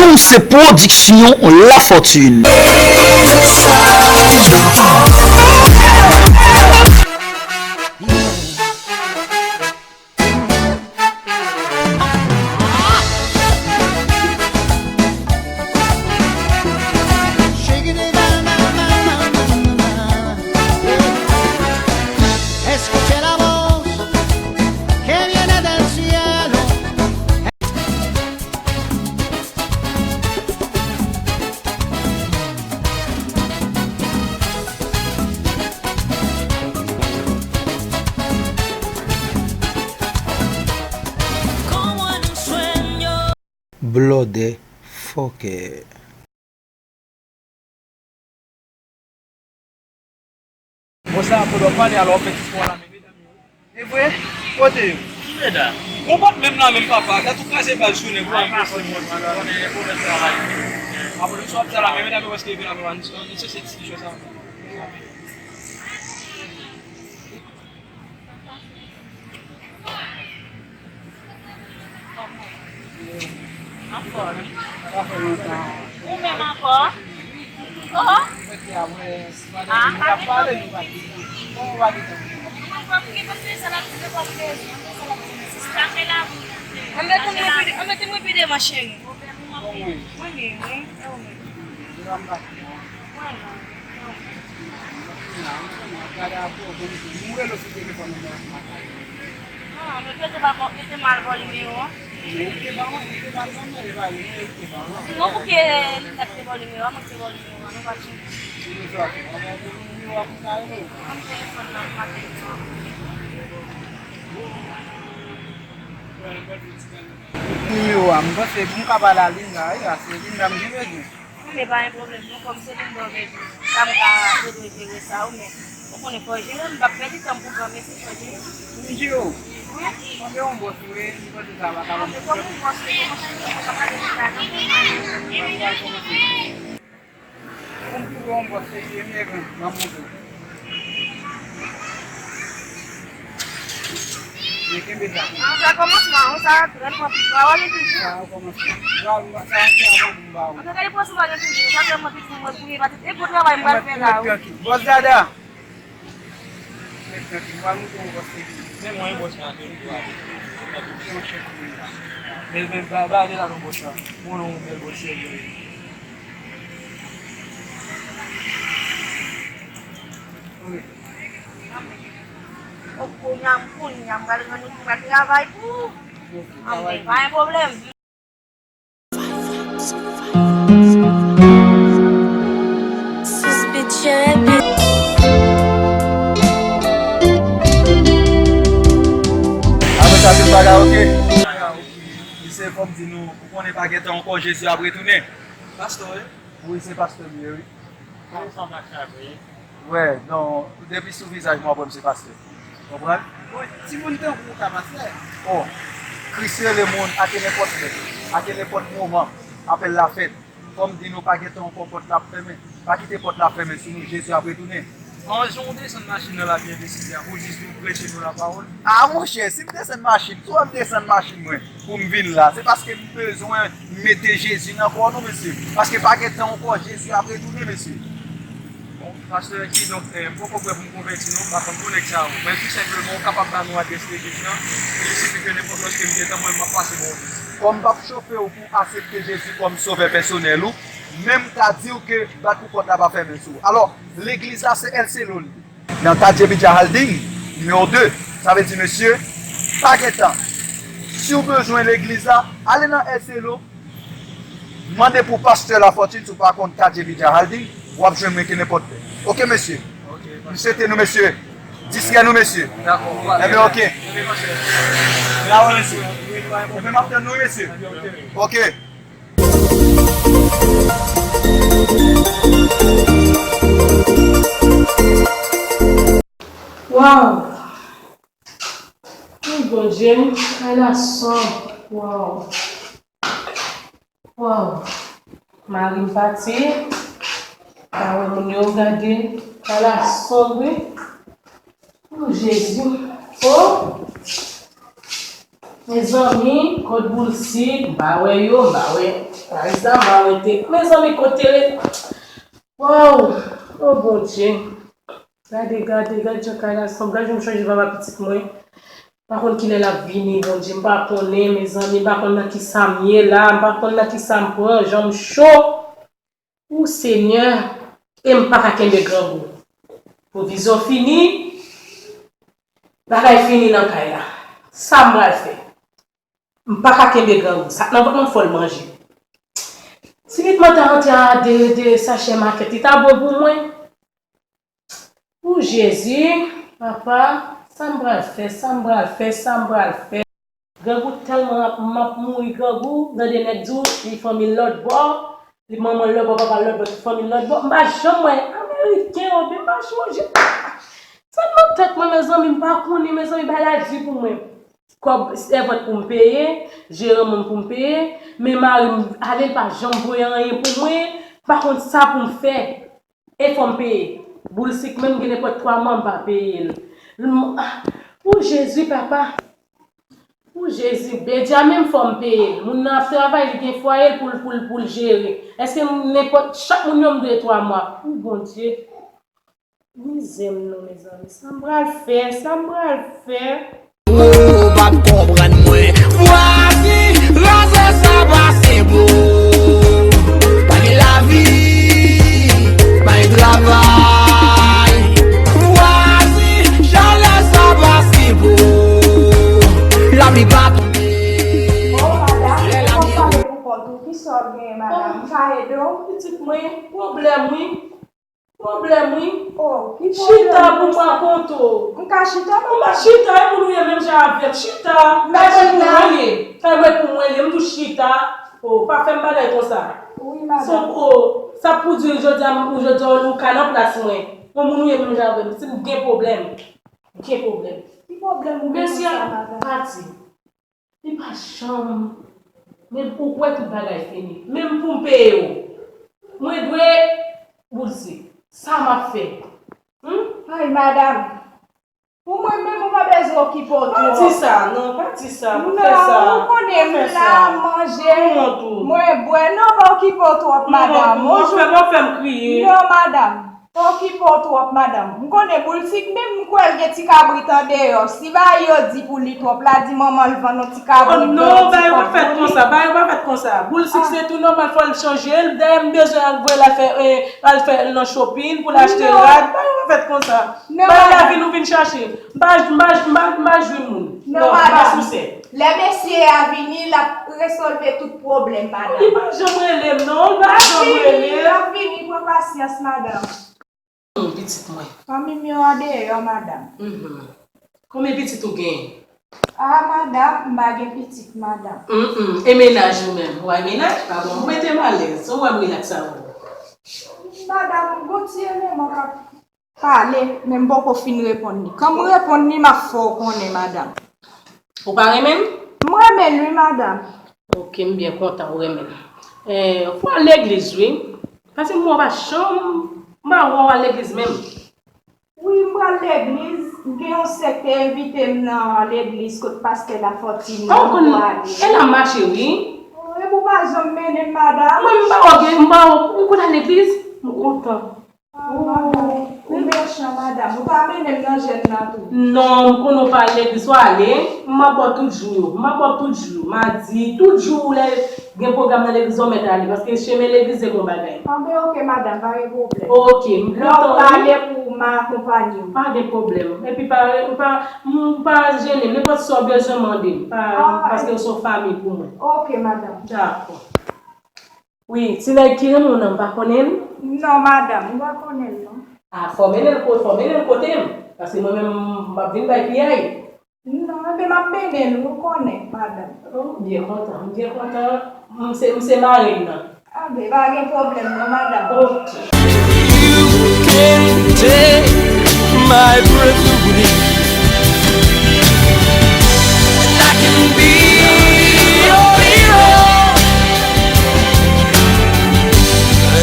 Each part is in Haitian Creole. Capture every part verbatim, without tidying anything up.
Nou se Pwodiksyon Lafortune. Blòdè fòkè. Bon, sa, pou w pale, alò, w fè ti spò la, men medam yo. E vre? Kote yo? Medam. Bon, pa t menm la, menm papa. Gad ou kraze bal sou nèg ou, an pase mwen, konnen e pwomès travay. Apre, sou ap sa la, men medam yo, èske yo vin avè w, an, an, se, se diskisyon sa. Anfòm. Ou menm ankò? Oh! Ah, pa gen pwoblèm. Ann mete m pi de-, ann mete m pi devan, cheri. Mwen menm, wi. E ou menm? Mwen menm. Non, men pete pa bò, pete mal bò nimewo an. Non, pou ki li t ap te bò nimewo an, mwen te bò nimewo an, nou pa chanje. Mwen telefòn nan, mwen telefòn. Nimewo a, m panse pou m ka pale a li la, wi, a se li menm ki bezwen. Wi, men pa gen pwoblèm, non, kòm se li m bezwen, sa m ka ede w jere sa, wi, men ou konnen fò w jere, m p ap pèdi tan m pou pran, men se fò w jere. M di w, kòm se yon bòs ou ye, m panse sa va ka ban m pwoblèm. Kòm yon bòs ou ye, kòman se yon bòs ou ka pale de sa, non? Kòm se yon bòs serye, men m ap montre w. Men kenbe sa. An, sa kòmansman, an, sa trè pwòp. Sa wè li toujou. Sa yon kòmansman. Sa, sa, se avan pou m ba ou. An, sa li pran sou bagay toujou. Sa sèlman piti mwen pou li pati. E gwo travay m pral fè la, wi. Bòs Dada. Mèt tranki, m pral montre w bòs li. Men mwen, bòs la, men m dwa. Se yon chèf mwen la. Men, men, ba, ba, ale la non, bòs la. Mwen, yon bèl bòs serye. Wi. O, kounye a, kounye a, m pral rann ou, m pral travay pou ou. Ok, travay pou ou. Anben, pa gen pwoblèm. Apre sa, tout bagay oke? Misye, fò m di nou, ou konnen pa gen tan ankò, Jezi ap retounen. Pastè, wi. Wi, se pastè m ye, wi. Kòman sa mache avè? Wè, non, depi sou vizaj mwen, w ap wè m se pastè. Konprann? Bon, timoun tankou w ka pastè. Oh, Kris rele moun a ke nenpòt lè, a ke nenpòt moman. Apèl la fèt. Kòm di nou pa gen tan ankò, pòt la ap fèmen. Pa kite pòt la fèmen sou nou, Jezi ap retounen. An, jan w desann machin nan la byen deside a, pou jis vin preche nou lapawòl. A, monchè, si m desann machin, si w wè m desann machin mwen pou m vin la, se paske m bezwen mete Jezi nan kò nou, mesye. Paske pa gen tan ankò, Jezi ap retounen, mesye. Bon, pastè, kidonk, eh, m poko prè pou m konvèti non, m pa konn bon nèg sa yo. Men tou senpleman, ou kapab ba nou adrès legliz lan. Il sifi ke nenpòt lòske m gen tan, mwen, m ap pase bò w. Kòm m p ap chofe w pou w aksepte Jezi kòm sovè pèsonèl ou, men m ka di w ke bat pou pòt la pa fèmen sou ou. Alò, legliz la se El Selo l ye. Nan Kadje Bidja Halding, nimewo de. Sa vle di, mesye, pa gen tan. Si w bezwen legliz la, ale nan El Selo, mande pou pastè Lafortune, si w pa konn Kadje Bidja Halding, w ap jwenn mwen ke nenpòt lè. Oke, mesye? Oke, pastè. M swete nou, mesye. Distrè nou, mesye. Dakò. Enben, oke. Enben, pastè. Bravo, mesye. Enben, m ap tann nou, mesye. Enben, oke. Oke. Waw! Oh, Bondye m, ala son. Waw! Waw! Mari m pati, pa wè moun yo gade, ala son, wi. Oh, Jezi. Oh! Mezanmi, kot Boulsik, m pa wè yo, m pa wè Raïsa, m pa wè te. Mezanmi, kot Tere. Waw, o Bondye. Gade, gade, gade jan kay la sanble. Gade jan m chanje papa pitit mwen. M pa konn kilè l ap vini, Bondye. M pa konnen, mezanmi. M pa konn nan kisa m ye la. M pa konn nan kisa m pran. Janm cho. O Senyè. E m pa ka kenbe grangou. Pwovizyon fini. Bagay fini nan kay la. Sa m pral fè? M pa ka kenbe grangou. Sa k nan vant mwen fò l manje. Si Mitman ta rantre a de, de sachè makèt, li ta bon pou mwen. O Jezi, papa, sa m pral fè, sa m pral fè, sa m pral fè. Grangou tèlman ap, m ap mouri grangou, gade nèg di w, li fanmi lòt bò, li manman lòt bò, papa lòt bò, tout fanmi lòt bò. M pa janm wè Ameriken, oubyen m pa chonje. Sa nan tèt mwen, mezanmi, m pa konnen, mezanmi, bagay la di pou mwen. Kòb sèvant pou m peye, jeran moun pou m peye, men mari m ale, l pa janm voye anyen pou mwen, m pa konn sa pou m fè. E fò m peye. Boulsik menm gen nenpòt twa mwa m pa peye l. M, ah, o Jezi, papa. O Jezi, Bedya menm fò m peye l. Moun nan ap travay, li gen fwaye l pou l, pou l, pou l jere. Èske m, nenpòt, chak moun yo m dwe twa mwa? O Bondye. Mizè m non, mezanmi. Sa m pral fè? Sa m pral fè? Ou p ap konprann mwen. Vwazen, razè sa pase bo. Pa gen lavi, pa gen travay. Vwazen, chalè sa pase bo. Lapli pa tonbe. O, madanm, lè lapli pale pou kont ou, kisa w genyen, madanm? M ka ede w? Pitit mwen, pwoblèm, wi. Pwoblèm, wi. Oh, ki pwoblèm? Chita pou m rakonte w. M ka chita, madanm? Ou pa chita, e pou nou ye menm jan avè m. Chita. Kay mwen pou mwen ye. Kay mwen pou mwen ye. M tou chita. Oh, pa fè m bagay konsa. Wi, madanm. Son, oh, sa pou di jodi a, ou jodi a, ou ka nan plas mwen. Yon moun ou ye menm jan avè m. Si m gen pwoblèm, m gen pwoblèm. Ki pwoblèm ou gen konsa, madanm? Mesye a pati. Li pa janm. Men ou kwè tout bagay fini. Menm pou m peye w. Mwen dwe boulse. Sa m ap fè? Hmm? Ay, madanm. Pou mwen menm, ou pa bezwen okipe w twòp. Pa di sa, non, pa di sa, pa fè sa. Non, ou konnen m la, m manje, mwen bwè. Non, pa okipe w twòp, madanm. M wont ou. W ap fè, w ap fè m kriye. Non, madanm. Pa okipe w twòp, madanm. M konnen Boulsik menm, m kwè l gen ti kabrit andeyò. Si bagay yo di pou li twòp, l a di manman l vann yon ti kabrit. Oh, non, bagay yo pa fèt konsa, bagay yo pa fèt konsa. Boulsik se tou nòmal, fò l chanje l. Dayè, m bezwen al voye l al fè, eh, al fè nan shopping pou l achte rad. Bagay yo pa fèt konsa. Bagay lavi nou vin chache. M pa, m pa, m pa, m pa jwi moun. Non, madanm. M pa souse. Lè mesye a vini, l ap resolve tout pwoblèm, madanm. Li pa janm rele m, non. Li pa janm rele. L ap vini, l ap vini, pran pasyans, madanm. Hmm, pitit mwen. Fanmi m yo andeyò, madanm. Mhm. Konbyen pitit ou genyen? Ah, madanm, m pa gen pitit, madanm. Mm, mm. E mennaj ou menm? Ou ay mennaj? Pa bon, ou mete m alèz. Ou wè m rilaks avè w. Madanm, gon ti eleman k ap pale, men m poko fin reponn li. Kan m reponn li, m ap fè w konnen, madanm. Ou pa renmen m? M renmen l, wi, madanm. Ok, m byen kontan ou renmen l. Eh, fò w al legliz, wi. Paske m wè w pa janm, m pa wè w al legliz menm. Wi, m pral legliz. Gen yon sè k te envite m nan legliz kot pastè Lafortune. Oh, m konn, e la m mache, wi. Oh, epi w pa janm mennen m, madanm. Mwen, m pa wè w gen, m pa wè w, ou konn al legliz? M kontan. Ah, madanm, ou mechan, madanm. Ou pa mennen m nan jèn nan tou. Non, m konnen w pa al legliz, w ale. M ap ba w tout jou yo. M ap ba w tout jou yo. Madi, tout jou lè gen pwogram nan legliz, w mèt ale. Paske chemen legliz se bon bagay. Anben, ok, madanm, pa gen pwoblèm. Ok, m kontan, wi. Lè w prale pou m akonpanye w. Pa gen pwoblèm. Epi pa, pa, m pa jennen. Nenpòt sa w bezwen mande m. Pa, paske w se yon fanmi pou mwen. Ok, madanm. Dakò. Wi, ti nèg ki renmen w nan, m pa konnen l? Non, madanm, m pa konnen l, non. A, fò w mennen l ko-, fò w mennen l kote m. Paske mwen menm, m ap vin bay piyay. Non, ebyen, m ap mennen l, ou konnen, madanm. Oh, m byen kontan, m byen kontan. M se, m se marenn nan. Anben, pa gen pwoblèm, non, madanm. Ok. You can take my breath away. And I can be your hero.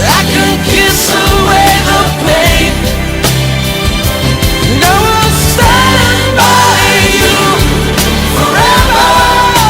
I can kiss away the pain. And I will stand by you forever.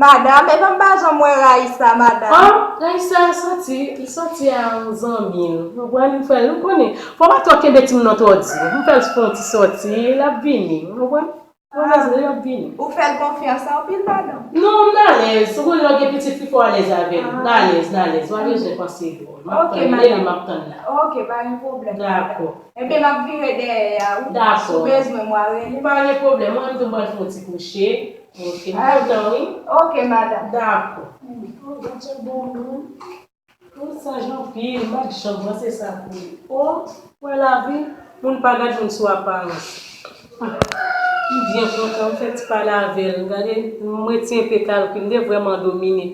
Madanm, epa m pa janm wè Raïssa, madanm. Ah, Raïssa soti, li soti a yon zanmi l. Mwen pran li fè l, ou konnen. Fò pa twò kenbe timoun nan twò di. M fè l fè yon ti soti, l ap vini. Ou konprann? Ou bezwen, l ap vini. Ou fè l konfyans anpil, madanm? Non, m alèz. Ou konnen lè w gen pitit fi, fò w alèz avè l. M alèz, m alèz. W pa bezwen panse dwòl. M ap tann li, m ap tann la. Ok, pa gen pwoblèm. Dakò. Ebyen, m ap vire dèyè a, wi. Dakò. Si w bezwen mwen, rele m. Pa gen pwoblèm. Mwen menm tou, m pral fè yon ti kouche. Ok, m kontan, wi. Ok, madanm. Dakò. Oh, Bondye bon, non. Moun saj anpil, m pa t janm panse sa pou li. Oh, wè lavi, moun pa gad moun sou aparans. M byen kontan, m fè ti pale avè l. Gade, m retire enpe kalkil, m te vrèman domine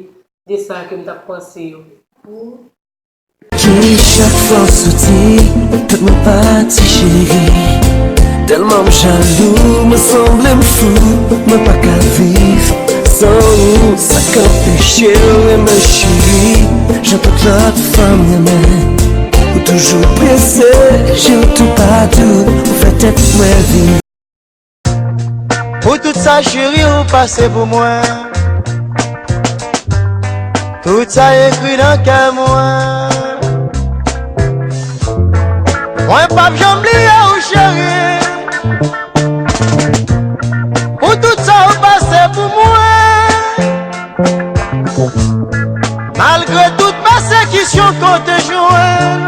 de sa ke m t ap panse yo. Oh. Ki chak fwa w soti, tèt mwen pati cheri. Tèlman m jalou, mwen sanble m fou, mwen pa ka viv san ou. Sa k anpeche w renmen cheri, jan tout lòt fanm renmen. Ou toujou prese, je w toupatou, ou fè tèt mwen vire. Pou tout sa cheri ou pase pou mwen. Tout sa ekri nan kè mwen. Mwen p ap janm bliye ou cheri. Pou tout sa ou pase pou mwen. Malgre tout pèsekisyon ke w te jwenn.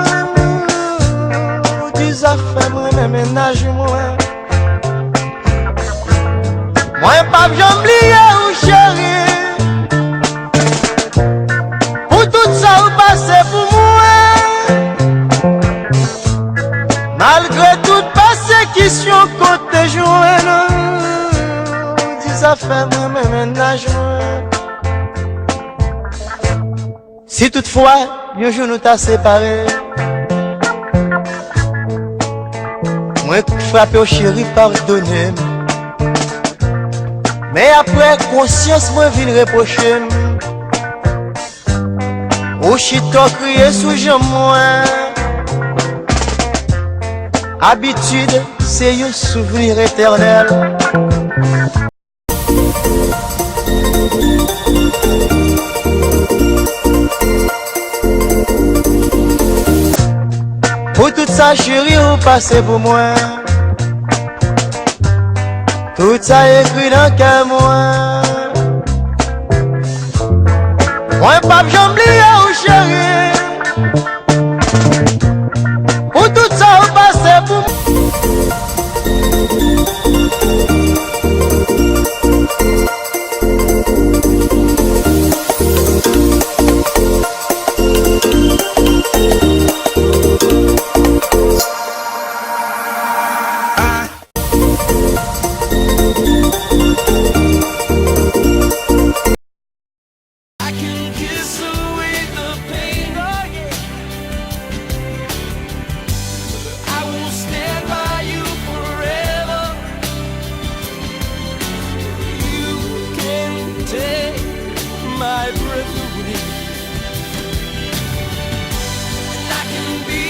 Ou di zafè mwen, men mennaj mwen. Mwen p ap janm bliye ou cheri. Pou tout sa ou pase pou mwen. Malgre tout pèsekisyon ke w te jwenn. Ou di zafè mwen, men mennaj mwen. Si toutfwa yon jou nou ta separe, mwen frape w cheri, padone m. Men apre konsyans mwen vin repwoche m. Ou chita w kriye sou janm mwen. Abitid se yon souvni etènèl. Pou tout sa cheri ou pase pou mwen. Tout sa ekri nan kè mwen. Mwen p ap janm bliye ou cheri. Pou tout sa ou pase pou mwen. I can kiss away the pain. I will stand by you forever. You can take my breath away. And I can be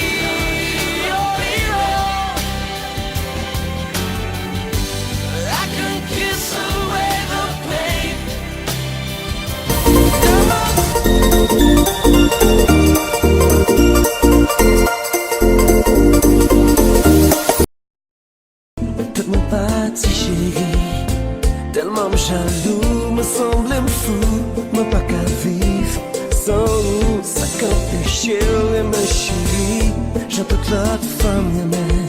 your hero. I can kiss away the pain. Tèt mwen pati cheri, tèlman m jalou, mwen sanble m fou, mwen pa ka viv san ou. Sa k anpeche w renmen cheri, jan tout lòt fanm renmen.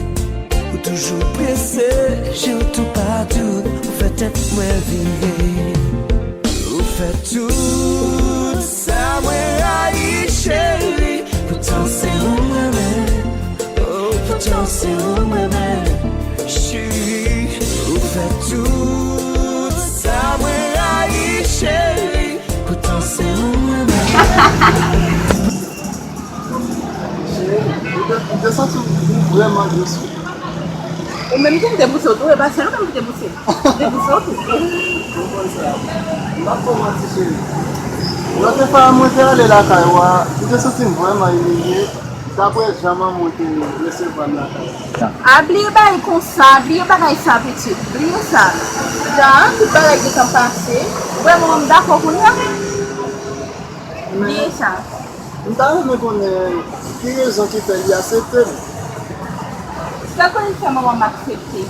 Ou toujou prese, je w toupatou, ou fè tèt mwen vire. Ou fè tout sa mwen rayi, cheri. Poutan se ou mwen renmen. Oh, poutan se ou mwen renmen. Cheri, ou fè tout sa mwen rayi, cheri. Poutan se ou mwen renmen. Cheri, m te, m te santi w vrèman dous. Ou menm tou, m te pouse w tou, e pa sèl ou menm ki te pouse m. M te pouse w tou. Ou konn sa. M p ap fè w manti, cheri. Lòt fwa mwen te ale lakay ou a, m te santi m vrèman imilye. Daprè jan manman w te resevwa m lakay la. A, bliye bagay konsa, bliye bagay sa, pitit, bliye sa. Jan tout bagay gentan pase, ou wè manman m dakò kounye a. Bliye sa. M ta renmen konnen ki rezon ki fè li aksepte m. Sa konn fè manman m aksepte.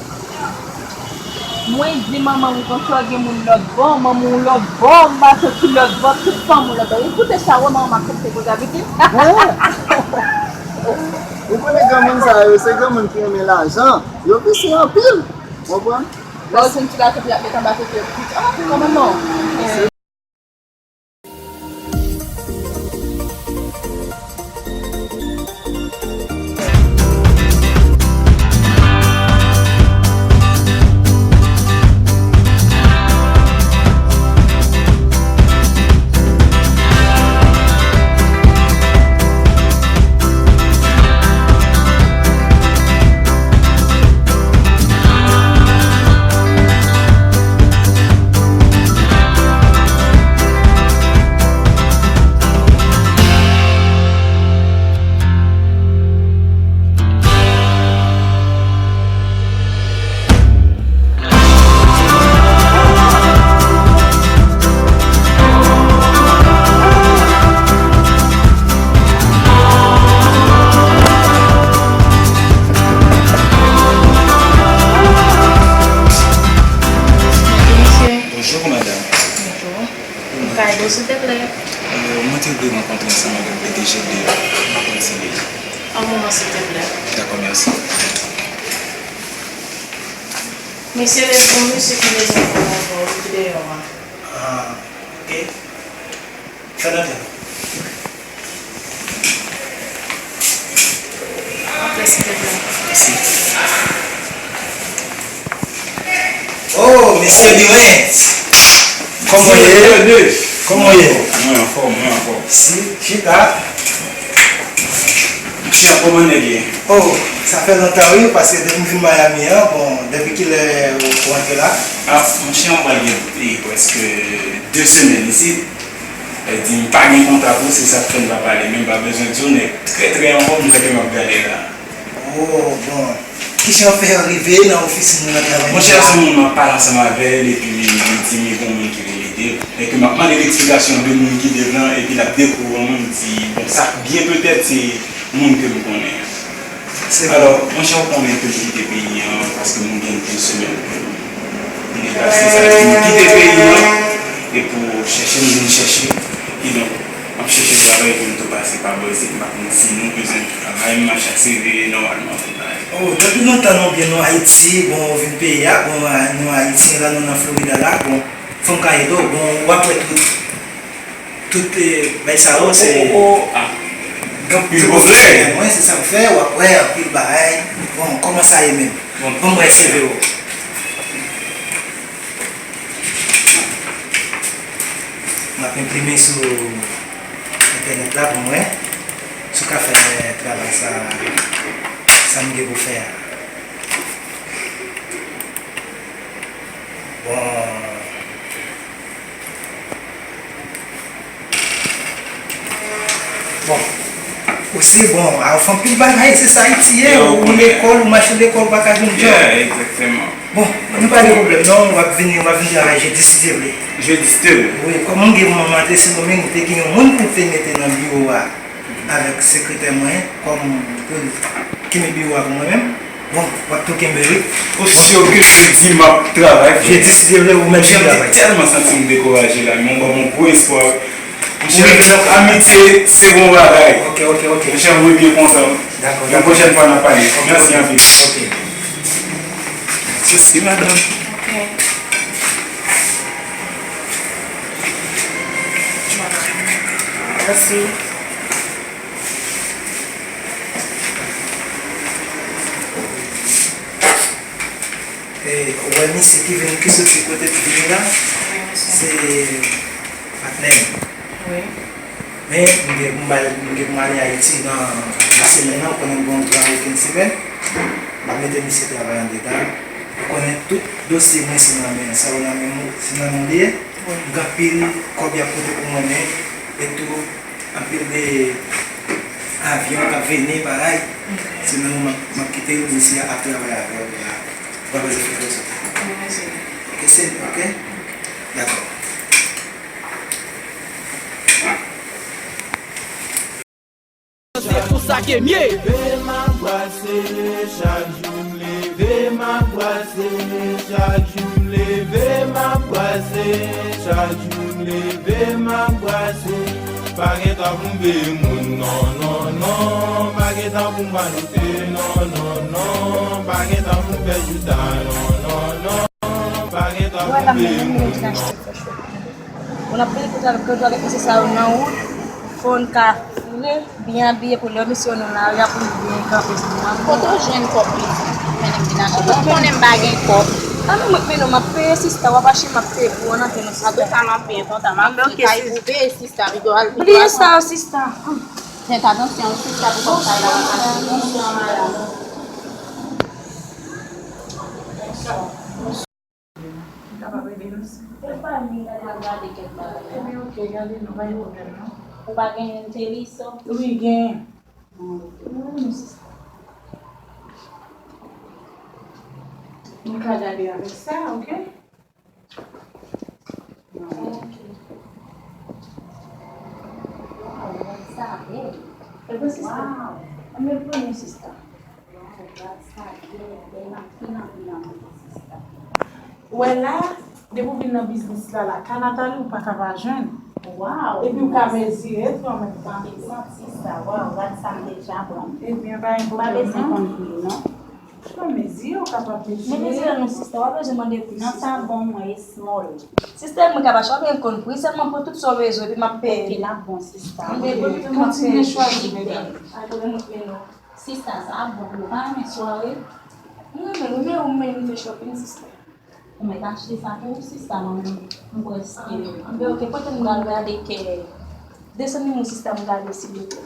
Mwen di manman m konsa gen moun lòt bò, manman w lòt bò, m pa soti lòt bò, tout fanm w lòt bò. Ekoute sa, wè manman m aksepte koze a pitit. Ou konnen granmoun sa yo, se granmoun ki renmen lajan. Yo visye anpil. Konprann? Lè w jwenn ti lajan pou y ap met anba tete yo pitit. Ah, kòman non? Bonjou, madam. Bonjou. M ka ede w, silteplè? Euh, mwen te vle rankontre ansanm avèk P D G deyò. M pa konn si li la. Yon moman, silteplè. Dakò, mèsi. Mesye, leve, yon mesye ki bezwen pale avè w, li deyò a. Ah, ok. Fè l antre. Antre, silteplè. Mèsi. Oh, mesye Durant! Kòman w ye? Kòman w ye? Mwen anfòm, mwen anfòm. Si, chita. Monchè, kòman nèg ye? Oh, sa fè lontan wi, paske depi m vin Miami an, bon, depi kilè ou, ou antre la? Ah, monchè, mwen pral gen, e, prèske de semèn isit. Sa vle di, m pa gen kontak ou, se sa k fè n pa pale, men m pa bezwen di w, nèg trè, trè anfòm, jan ke m ap gade la. Oh, bon. Kijan w fè rive nan ofisin nou nan travay nou la? Monchè, se moun m ap pale ansanm avè l, epi li di m li gon moun ki vin ede l. Lè ke m ap mande l eksplikasyon de moun ki ede l lan, epi l ap dekri w yon moun, m di, bon, sa byen petèt se moun ke m konnen an. Se vre. Alò, monchè, ou konnen ke m kite peyi an, paske m gen de semèn pou m deplase, sa vle di m kite peyi an, e pou chèche m vin chèche. Kidonk, m ap chèche travay pou m tou pase pa bò isit, m pa konn si nou bezwen travay, m mache ak C V nòmalman, tout bagay. Oh, depi lontan non, byen nou Ayiti, bon, ou vin peyi a, bon, a, nou Ayiti, la nou nan Florida la, bon, fò m ka ede w, bon, w ap wè tout, tout, eh, bagay sa yo, se. Oh, oh, oh, ah. Anpil pwoblèm. Mwen, se sa m fè, w ap wè anpil bagay. Bon, kòman sa ye menm? Bon. Ban m wè C V w. M ap enprime sou entènèt la pou mwen. Si w ka fè travay sa, sa m gen pou fè a. Bon. Bon. Ou se bon, a, ou fè anpil bagay, se sa Ayiti ye, ou lekòl, ou mache lekòl, ou pa ka jwenn djòb. Yeah, egzakteman. Bon, nou pa gen pwoblèm non, w ap vini, w ap vin travay jedi si Dye vle. Jedi si Dye vle. Wi, kòm m gen manman Tracy Domingue, m te gen yon moun pou m te mete nan biwo a avèk sekretè mwen, kòm pou l kenbe biwo a pou mwen menm. Bon, w ap tou kenbe wi. Ou si ke jedi m ap travay, frè? Jedi si Dye vle, ou menm ki travay. Monchè, m te tèlman santi m dekouraje la, men ou ban m yon gwo espwa. Monchè, amitye se bon bagay. Ok, ok, ok. Monchè, mwen byen kontan. Dakò, dakò. Yon pwochèn fwa n ap pale. Ok, mèsi anpil. Ok. Sesi, madanm. Ok. Mèsi. E, ou wè misye ki vin, ki soti kote l vini la? Wi, mesye. Se patnè m. Wi. Men, m gen pou m al, m gen pou m ale Ayiti nan, nan semèn nan, ou konnen m gen yon gran weekend semèn. M ap mete misye travay andedan. Ou konnen tout dosye mwen se nan men, sa yo nan men m, se nan men w li ye. Wi. M gen anpil kòb y ap pote pou mwen, men, e tou, anpil de Avyon k ap vini, bagay. Se nan moman m ap kite l, mesye a ap travay avè w la. Ou pa bezwen fè rezon. Ok, se, ok? Dakò. Se konsa ke m ye. Leve m ap brase, chak jou m leve m ap brase, chak jou m leve m ap brase, chak jou m leve m ap brase. Pa gen tan pou m veye moun, non, non, non. Pa gen tan pou m radote, non, non, non. Pa gen tan pou m fè jouda, non, non, non. Pa gen tan pou m veye moun. Moun ap vini pou travay, pou travay, se sa yo nan wout, fò n ka file, byen abiye pou lè misye yo nan lari a pou nou byen kanpe sou nou. Kote w jwenn kòb li? Mennen m vin achte. Ou konnen m pa gen kòb. A men mwen k mennen w, m ap peye sista, w ap achte, m ap peye pou w, an antre non sista. Antouka, m ap byen kontan, m ap fè kay pou peye sista, li dwe al, li dwe al. Bliye sa yo sista. Fèt atansyon wi sista pou kòb sa yo la, atansyon madanm. Bonswa. M kapab ede nou, sista? E pa vin gade, al gade kèk bagay la. Ebyen, ok, gade nou, pa gen pwoblèm, non. Ou pa gen Intelliso? Wi, genyen. Ah, ok. Wi, sista. Nou ka gade avèk sa, ok? Ok. Wow, gad sa bèl. Ebyen, sista. Wow. Ann al premye, sista. Wow, gad sa bèl, bèl anpil, anpil, anpil, sista. Ou wè la, depi w vin nan biznis la, la, ka Nathalie ou pa ka pa jwenn. Wow. Epi w ka mezire tou an menm tan. Anpil sant, sista. Wow, gad sa deja bon. Ebyen, pa gen pwoblèm, non. Ou pa bezwen konn pri, non. Ou ka mezire, ou kapab mezire. Men mezire non, sista, w pa bezwen mande pri, sista. Non, sa bon, mwen, e small. Sista, mwen kapab chwazi, mwen konn pri, sèlman pran tout sa w bezwen, epi m ap peye. Ok, l ap bon, sista. Kontinye chwazi, medam. Pa gen pwoblèm, mwen mennen w. Sista, sa ap bon pou ou. Pa renmen sware? Mwen renmen, mwen renmen ou menm fè shopping, sista. Ou mèt achte sa pou ou, sista, mwen menm, m prèske. Anben, ok, pote m pral gade kè. Desann li, mon sista, m gade, silvouplè.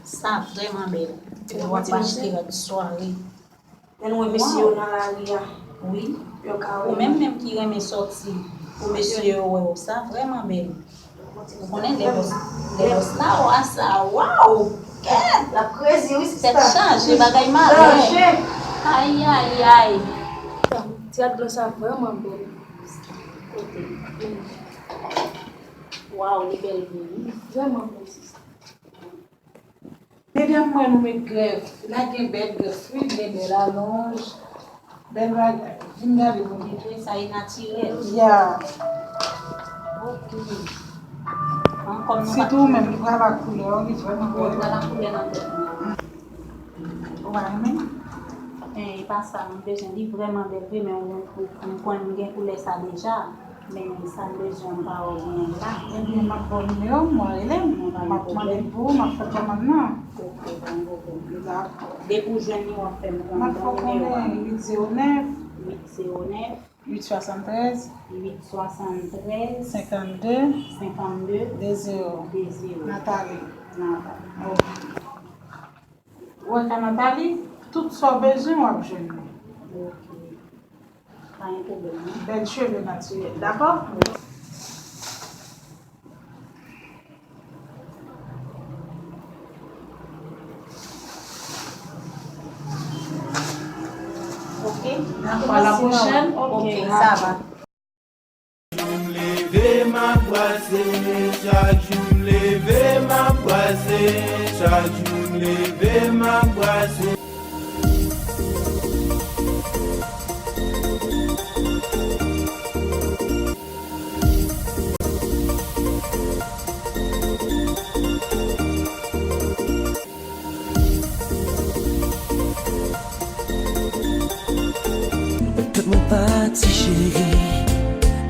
Sa vrèman bèl. Ou ap achte rad sware. Lè nou wè mesye yo nan lari a, wi, yo ka wè nou. Ou menm menm ki renmen sòti pou mesye yo wè w, sa vrèman bèl. Ou konnen lè bòs, lè bòs la wè sa, waw! Kèt! L ap krezi, wi, sista. Tèt chaje, bagay malen. Ayayay! Ti rad blan sa vrèman bèl. Kote? Waw, li bèl vre, wi. Vrèman bèl, sista. Medam, mwen, nou met grèf. La gen bèl grèf, wi, gen bèl alonj. Bèl bagay. Vin gade pou mwen. Wi, sa e natirèl. Ya. Ok. An, kòm nou pa... Sitou ou menm, li pral ak koulè w, li vrèman bèl. Wi, pral ak koulè nan tèt mwen. Ou pa renmen? E pa sa, mwen bezwen, li vrèman bèl vre, men ou, ou, ou konn gen koulè sa deja. Men sa m bezwen m pa wè w genyen l la. Ebyen, m ap ba w nimewo m, w a rele m. M ap mande l pou ou, m ap fè kòmann nan. Ok, pa gen pwoblèm. Dakò. Depi w jwenn li, w ap fè m konnen. M ap fè w konnen, uit zewo nèf. Uit zewo nèf. Uit swasanntrèz. Uit swasanntrèz. Senkannde. Senkannde. De zewo. De zewo. Nathalie. Nathalie. Ok. Ou wè ka Nathalie, tout sa w bezwen w ap jwenn li. Ok. Pa gen pwoblèm, non. Bèl cheve natirèl, dakò? Wi. Ok. Dakò, a la pwochèn. Ok, sa va. Chak jou m leve, m ap brase. Chak jou m leve, m ap brase. Chak jou m leve, m ap brase. Tèt mwen pati, cheri.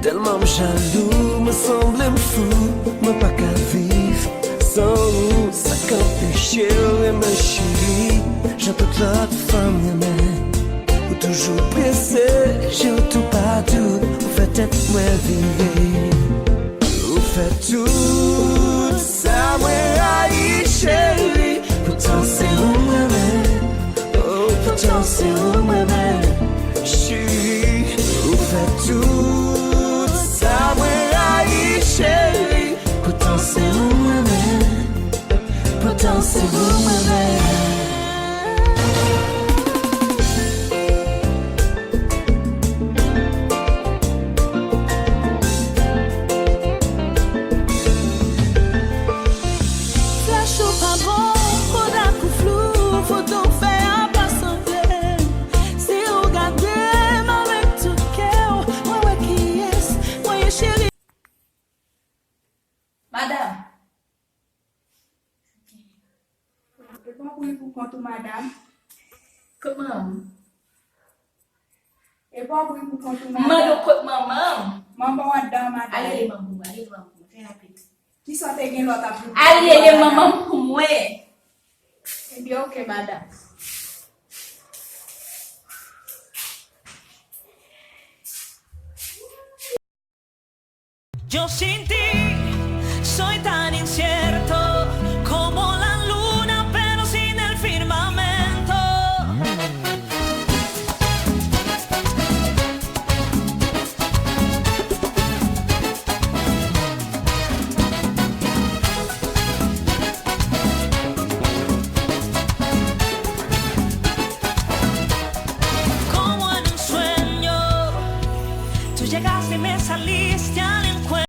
Tèlman m jalou, mwen sanble m fou. Mwen pa ka viv san ou. Sa k anpeche w renmen, cheri? Jan tout lòt fanm renmen. Ou toujou prese, je w toupatou. Ou fè tèt mwen vire. Ou fè tout sa mwen rayi, cheri. Poutan se ou mwen renmen. Oh, poutan se ou mwen renmen. Cheri, ou fè tout sa mwen rayi, cheri. Poutan se ou mwen renmen. Poutan se Ou ri pou kont ou, madanm. Kot manman m? E pa w ri pou kont ou, M mande w madanm. Kot manman m? Manman w anndan, madanm. Al rele manman m, al rele manman m, trè rapid. Kisa w te gen lè w t ap ri pou Al kont ou, rele madanm? Manman m pou mwen. Ebyen, oke, madanm. Yo sin ti soy tan incierto como la luna, pero sin el firmamento. Como en un sueño, tú llegaste y me saliste al